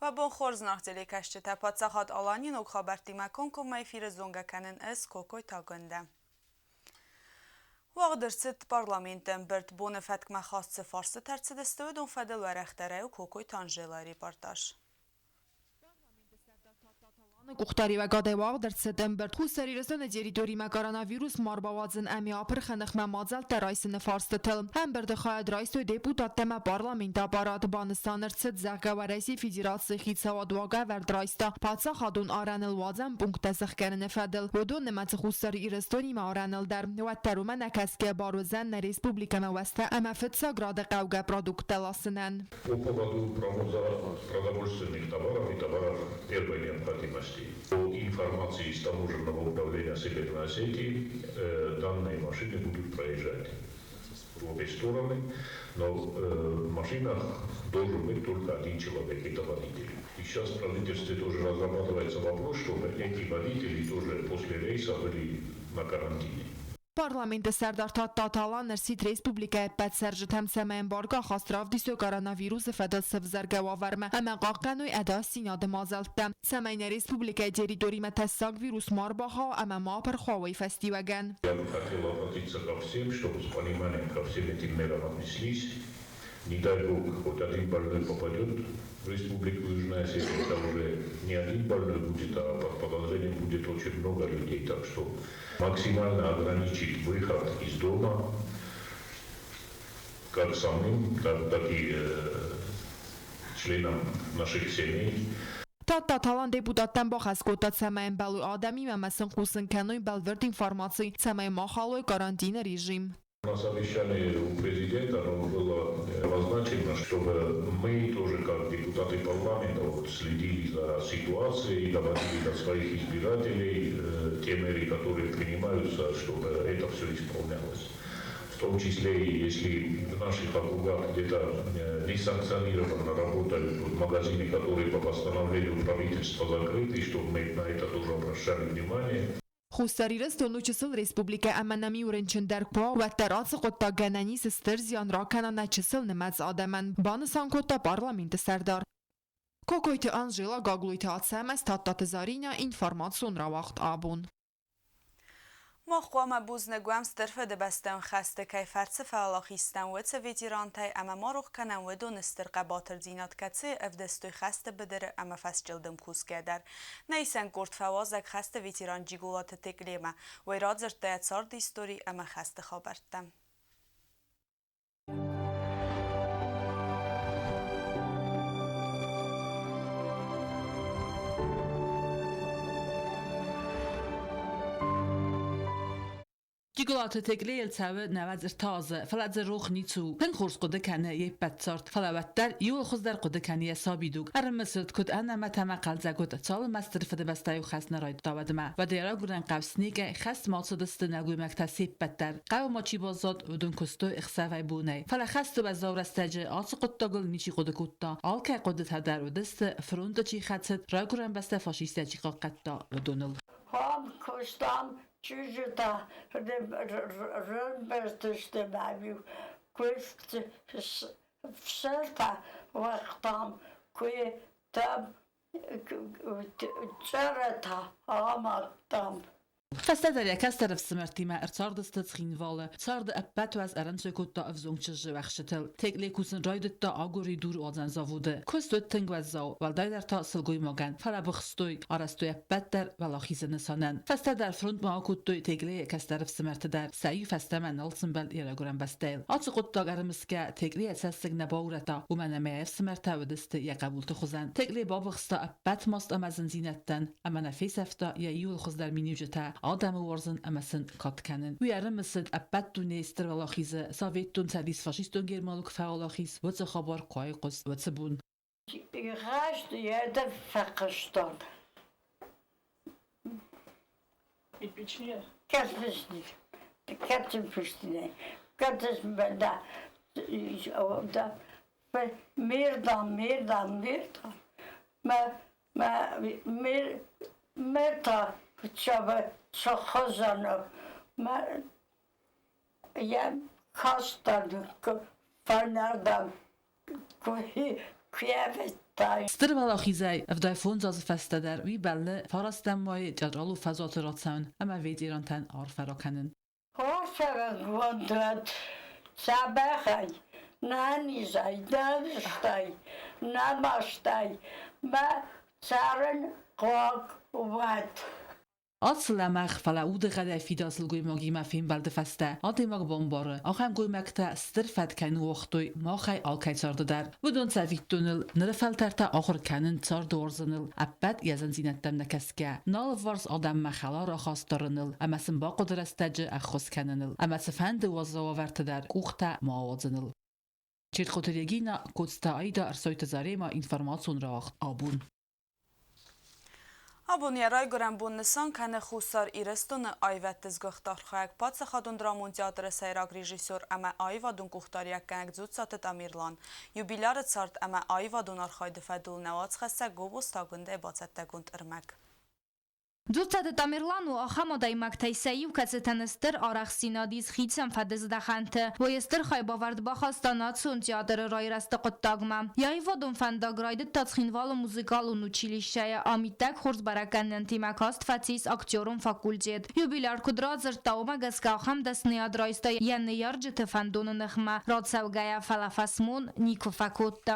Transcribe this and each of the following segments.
Уӕ бон хорз, нах телекӕсджытӕ! Паддзахад Аланийы ног хабӕрттимӕ комкоммӕ эфиры зонгӕ кӕнын ӕз Кокойты Агуындӕ. Уагъд ӕрцыд парламенты ӕмбырд. Боны фӕткмӕ хаст цы фарстытӕ ӕрцыдысты, уыдон фӕдыл уӕрӕхдӕрӕй у Кокойты Анжелӕйы репортаж. Къухдариуӕгадӕй уагъд ӕрцыд ӕмбырд Хуссар Ирыстоны территоримӕ коронавирус ма рбауадзын ӕмӕ апырхы ныхмӕ мадзӕлттӕ райсыны фарстытыл. Ӕмбырды хайад райстой депутаттӕ ӕмӕ парламенты аппарат. Банысан ӕрцыд, зӕгъгӕ, Уӕрӕсейы Федерацийы хицауад уагӕвӕрд райста паддзахадон арӕныл уадзӕн пункттӕ сӕхгӕныны фӕдыл. Уыдон нымӕцы Хуссар Ирыстонимӕ арӕныл дӕр. Уӕддӕр уымӕ нӕ кӕсгӕ бар уыдзӕн нӕ республикӕмӕ уӕзтӕ ӕмӕ фыццаг рады хъӕугӕ продукттӕ ласынӕн. По поводу провоза продовольственных товаров и товаров первой необходимости. По информации из таможенного управления Северной Осетии, данные машины будут проезжать в обе стороны, но в машинах должен быть только один человек, это водитель. И сейчас в правительстве тоже разрабатывается вопрос, чтобы эти водители тоже после рейса были на карантине. Парламенты сӕрдар Тадтаты Алан ӕрсидт республикӕйы ӕппӕт цӕрджытӕм, цӕмӕй ӕмбаргӕ ахаст равдисой коронавирусы фӕдыл сӕвзӕргӕ уавӕрмӕ ӕмӕ хъахъхъӕной ӕдасдзинады мадзӕлттӕ, цӕмӕй нӕ республикӕйы территоримӕ тӕссаг вирус ма ӕрбахауа ӕмӕ ма апырх уа уый фӕстиуӕгӕн. Я бы хотел обратиться ко всем, чтобы с пониманием ко всем этим мерам отнеслись. Не дай бог, хоть один больной попадет в Республику Южная Осетия, это уже не один больной будет, а под подозрением будет очень много людей. Так что максимально ограничить выход из дома, как самим, так и членам наших семей. Тадтаты Алан депутаттӕн бахӕс кодта, цӕмӕй ӕмбӕлой адӕмимӕ ӕмӕ сын хъусын кӕной бӕлвырд информаци, цӕмӕй ма халой карантины режим. На совещании у президента оно было обозначено, чтобы мы тоже, как депутаты парламента, вот, следили за ситуацией, доводили до своих избирателей те меры, которые принимаются, чтобы это все исполнялось. В том числе, и если в наших округах где-то несанкционированно работают магазины, которые по постановлению правительства закрыты, чтобы мы на это тоже обращали внимание. Хуссар Ирыстон у чысыл республикӕ ӕмӕ нӕм иу рынчын дӕр куы уа, уӕддӕр ацы хъуыддаг гӕнӕн ис стыр зиан ракӕна нӕ чысыл нымӕц адӕмӕн, банысан кодта парламенты сӕрдар. Кокойты Анжела, Гаглойты Ацӕмӕз, Тадтаты Заринӕ, информацион рауагъд абон. Мах хъуамӕ бузныг уӕм Стыр Фыдыбӕстӕйон хӕсты кӕй фӕрцы фӕуӕлахизтӕм уыцы ветерантӕй ӕмӕ ма рох кӕнӕм уыдоны стыр хъӕбатырдзинад, кӕцыйы ӕвдыстой хӕсты быдыры ӕмӕ фӕсчъылдым кусгӕ дӕр. Нӕ исӕн къорд фӕуазӕг хӕсты ветеран Джиголаты Текълемӕ. Уый радзырдта йӕ царды истори ӕмӕ хӕсты хабӕрттӕ. Джиголаты Теклейыл цӕуы 93 азы, фӕлӕ дзы рох ницы у. Тынг хорз хъуыды кӕны йе ппӕт цард, фӕлӕ уӕддӕр иуыл хуыздӕр хъуыды кӕны йӕ сабидуг. Ӕрымысыд, куыд ӕнӕмӕт ӕмӕ хъӕлдзӕг уыд, цалынмӕ Стыр Фыдыбӕстӕйы хӕст нӕ райдыдта, уӕдмӕ. Уӕд йӕ райгуырӕн хъӕу Снегӕй хӕст ма цыдысты нӕлгоймӕгтӕ се ппӕт дӕр. Хъӕуы ма чи баззад, уыдон куыстой ӕхсӕвӕй-бонӕй. Фӕлӕ хӕсты уӕззау рӕстӕджы ацы хъуыддагыл ничи хъуыды кодта. Алкӕй хъуыдытӕ дӕр уыдысты, фронты чи хӕцыд, райгуырӕн бӕстӕ фашисттӕ чи хъахъхъӕдта, уыдоныл. Ам куыстам чызджытӕ рымбырдысты мӕм-иу куыст фсӕртӕ уагътам, куы там цӕрӕтӕ амадтам. Фӕстӕдӕр йӕ кӕстӕр ӕфсымӕртимӕ ӕрцардысты Цхинвалы. Царды ӕппӕт уӕз ӕрӕнцой кодта ӕвзонг чызджы уӕхсчытыл. Текъле кусын райдыдта агуыридуруадзӕн заводы. Куыст уыд тынг уӕззау, уӕлдайдӕр та сылгоймагӕн, фӕлӕ быхстой, арӕзтой ӕппӕт дӕр уӕлахизы нысанӕн. Фӕстӕдӕр фронтмӕ акодтой Теглейы кӕстӕр ӕфсымӕрты дӕр, сӕ иу фӕстӕмӕ нал сымбӕлд йӕ райгуырӕн бӕстӕйыл. Ацы хъуыддаг ӕрымысгӕ, Тегле йӕ цӕссыг нӕ баурӕдта, уымӕн ӕмӕ йӕ ӕфсымӕртӕ уыдысты йӕ хъӕбулты хуызӕн. Тегле бабыхста ӕппӕт маст ӕмӕ зындзинӕдтӕн, ӕмӕ нӕ фесӕфта йӕ иууыл хуыздӕр миниуджытӕ, адӕмы уарзын ӕмӕ сын кад кӕнын. Уый ӕрымысыд ӕппӕт дунейы Стыр Уӕлахизы, Советтон Цӕдис фашистон Германы куы фӕуӕлахиз, уыцы хабар куы айхъуыст, уыцы бон. Игъӕст фӕхъуыстон. Кӕцыппыстне, да, meer dan, meer dan, meer dan. Maar, maar meer, meer dan, Maar я хастан фӕнӕрдӕм. Куы йӕ федтай. Стыр Уӕлахизӕй 75 азы фӕстӕ дӕр уый бӕллы фарастӕм майы театралон фӕзуаты рацӕуын ӕмӕ ветерантӕн арфӕ ракӕнын. Хорзӕггонд уӕд дзӕбӕхӕй, нӕнизӕй, нӕнызтӕй, нӕ мастӕй мӕ цӕрын хъуаг уӕд. Ацы лӕмӕгъ, фӕлӕ удыгъӕдӕй фидар сылгоймагимӕ фембӕлды фӕстӕ адӕймаг бамбары, ахӕм гоймӕгтӕ стыр фӕд кӕй ныууагътой махӕй алкӕй царды дӕр. Уыдон цӕвиттоныл ныры фӕлтӕртӕ ахуыр кӕнын цардуарзыныл, ӕппӕт йӕ зындзинӕдтӕм нӕ кӕсгӕ, нал ӕвварс адӕммӕ хӕлар ахаст дарыныл ӕмӕ сын бахъуыды рӕстӕджы ӕххуыс кӕныныл ӕмӕ цыфӕнды уӕззау уавӕрты дӕр къухтӕ ма ауадзыныл. Чертхъоты Регина, Коцты Аида, Ӕрсойты Зарема, информацион рауагъд «Абон». Абон йӕ райгуырӕн бон нысан кӕны Хуссар Ирыстоны аивӕдты сгуыхт архайӕг паддзахадон драмон театры сӕйраг режиссер ӕмӕ аивадон къухдариуӕггӕнӕг Дзуццаты Тамерлан. Юбиляры цард ӕмӕ аивадон архайды фӕдыл нӕ уацхӕссӕг Гобозты Агуындӕй бацӕттӕгонд ӕрмӕг. Дзуццаты Тамерлан у ахӕм адӕймӕгтӕй сӕ иу, кӕцытӕн стыр арӕхстдзинад ис хицӕн фӕдыздӕхӕнты. Уый стыр хайбавӕрд бахаста национ театры райрӕзты хъуыддагмӕ. Йӕ аивадон фӕндаг райдыдта Цхинвалы музыкалон училищӕйы, ам иттӕг хорз бӕрӕггӕнӕнтимӕ каст фӕцис актерон факультет. Юбиляр куыд радзырдта, уымӕ гӕсгӕ ахӕм дӕсныйад райста йӕ ныййарджыты фӕндоны ныхмӕ рацӕугӕйӕ, фӕлӕ фӕсмон никуы фӕкодта.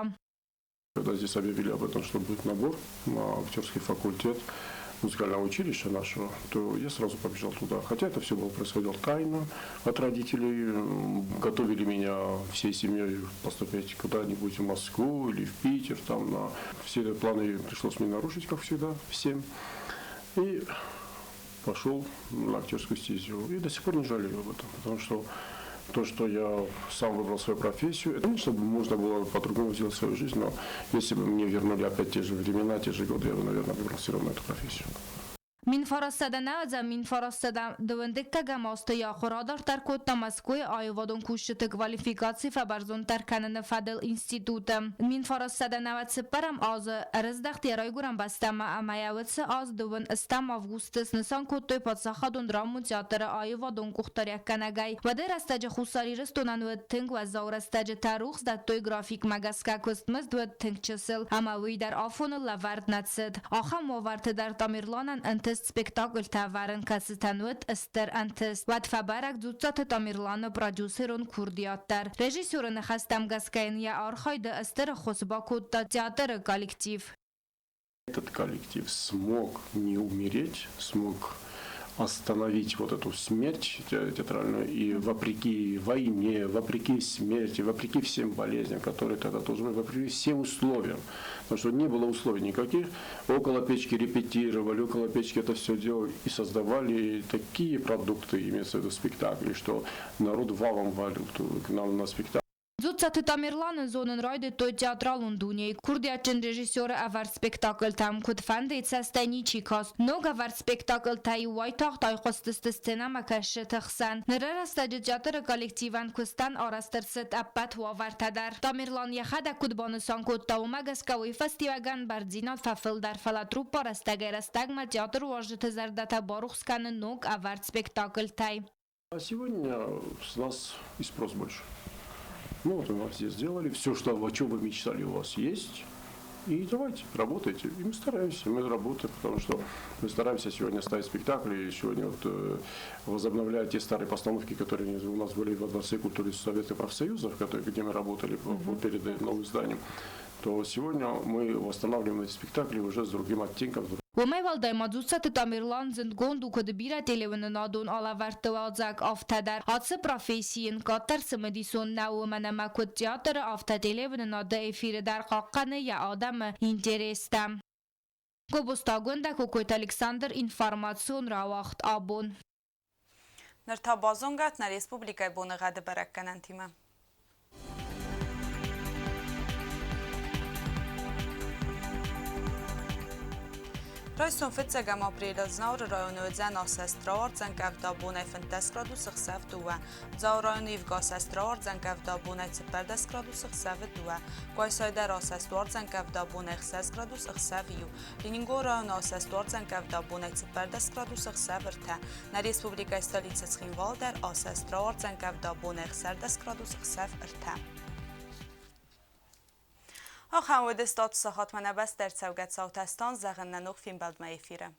Когда здесь объявили об этом, что будет набор на актерский факультет музыкального училища нашего, то я сразу побежал туда. Хотя это все было происходило тайно от родителей. Готовили меня всей семьей поступить куда-нибудь в Москву или в Питер. Там на все планы пришлось мне нарушить, как всегда, всем. И пошел на актерскую стезю. И до сих пор не жалею об этом, потому что то, что я сам выбрал свою профессию, это, конечно, можно было по-другому сделать свою жизнь, но если бы мне вернули опять те же времена, те же годы, я бы, наверное, выбрал все равно эту профессию. 1991 дыккӕгӕм азты йӕ ахуыр адарддӕр кодта Мӕскуыйы аивадон кусджыты квалификаци фӕбӕрзонддӕр кӕныны фӕдыл институты. 1994 азы ӕрыздӕхт йӕ райгуырӕн бӕстӕмӕ ӕмӕ йӕ уыцы аз дыууын ӕстӕм августы снысан кодтой паддзахадон драмон театры аивадон къухдариуӕггӕнӕгӕй. Уӕды рӕстӕджы Хуссар Ирыстонӕн уыд тынг уӕззау рӕстӕджытӕ, рухс дӕттой графикмӕ гӕсгӕ куыстмызд уыд тынг чысыл ӕмӕ уый дӕр афоныл лӕвӕрд нӕ цыд. Ахӕм уавӕрты дӕр Тамерланӕн ӕнтыст спектакльтӕ ӕвӕрын, кӕцытӕн уыд стыр ӕнтыст. Уӕд фӕбӕрӕг Дзуццаты Тамерланы продюсерон курдиат дӕр. Режиссеры ныхӕстӕм гӕсгӕ йын йӕ архайды стыр ӕххуыс бакодта театры коллектив. Этот коллектив смог не умереть, смог остановить вот эту смерть театральную. И вопреки войне, вопреки смерти, вопреки всем болезням, которые тогда тоже были, вопреки всем условиям, потому что не было условий никаких, около печки репетировали, около печки это все делали и создавали такие продукты, имеется в виду спектакли, что народ валом валил к нам на спектакль. Дзуццаты Тамерланы зонын райдыдтой театралон дунейы. Курдиатджын режиссеры ӕвӕрд спектакльтӕм куыдфӕндыйы цӕстӕй ничи каст. Ног ӕвӕрд спектакльтӕ-иу уайтагъд айхъуыстысты сценӕмӕкӕсджыты хсӕн. Ныры рӕстӕджы театры коллективӕн куыстӕн арӕзт ӕрцыд ӕппӕт уавӕртӕ дӕр. Тамерлан йӕхӕдӕг куыд банысан кодта, уымӕ гӕсгӕ уый фӕстиуӕгӕн бӕрндзинад фӕфылдӕр, фӕлӕ труппа рӕстӕгӕй-рӕстӕгмӕ театруарзджыты зӕрдӕтӕ барухс кӕны ног ӕвӕрд спектакльтӕй. А сегодня с нас и спрос больше. Ну вот мы вам все сделали, все, что, о чем вы мечтали, у вас есть. И давайте, работайте. И мы стараемся, мы работаем, потому что мы стараемся сегодня ставить спектакли, и сегодня вот, возобновлять те старые постановки, которые у нас были во Дворце культуры Совета профсоюзов, которые, где мы работали перед новым зданием, то сегодня мы восстанавливаем эти спектакли уже с другим оттенком. Уымӕй уӕлдай ма Дзуццаты Тамерлан зындгонд у куыд бирӕ телеуынынадон алӕвӕрдты уадзӕг, афтӕ дӕр. Ацы професси йын къаддӕр цымыдисон нӕу, уымӕн ӕмӕ куыд театры, афтӕ телеуынынады эфиры дӕр хъахъхъӕны йӕ адӕмы интерестӕ. Гобозты Агуындӕ, Кокойты Александр, информацион рауагъд «Абон». Ныр та базонгӕ нӕ республикӕйы боныгъӕды бӕрӕггӕнӕнтимӕ. Райсом фыццӕгӕм апрелы Знауыры районы уыдзӕн асӕст, рауардзӕн къӕвда бонӕй 15 градусы хсӕв дыууӕ. Дзауы районы ивгӕ асӕст рауардзӕн къӕвда бонӕй 14 градусы хсӕвы дыууӕ. Къуайсайы дӕр асӕст уардзӕн къӕвда бонӕй 6 градус ӕхсӕв иу. Ленингоры районы асӕст уардзӕн къӕвда бонӕй 14 градус ӕхсӕв ӕртӕ. Нӕ республикӕйы столицӕ Цхинвал дӕр асӕст рауардзӕн къӕвда бонӕй 16 градус ӕхсӕв ӕртӕ. Ахӕм уыдысты сахатмӕ нӕ бӕстӕ ӕрцӕугӕ цаутӕ стан зӕгъын нӕ ног фембӕлдмӕ эфиры.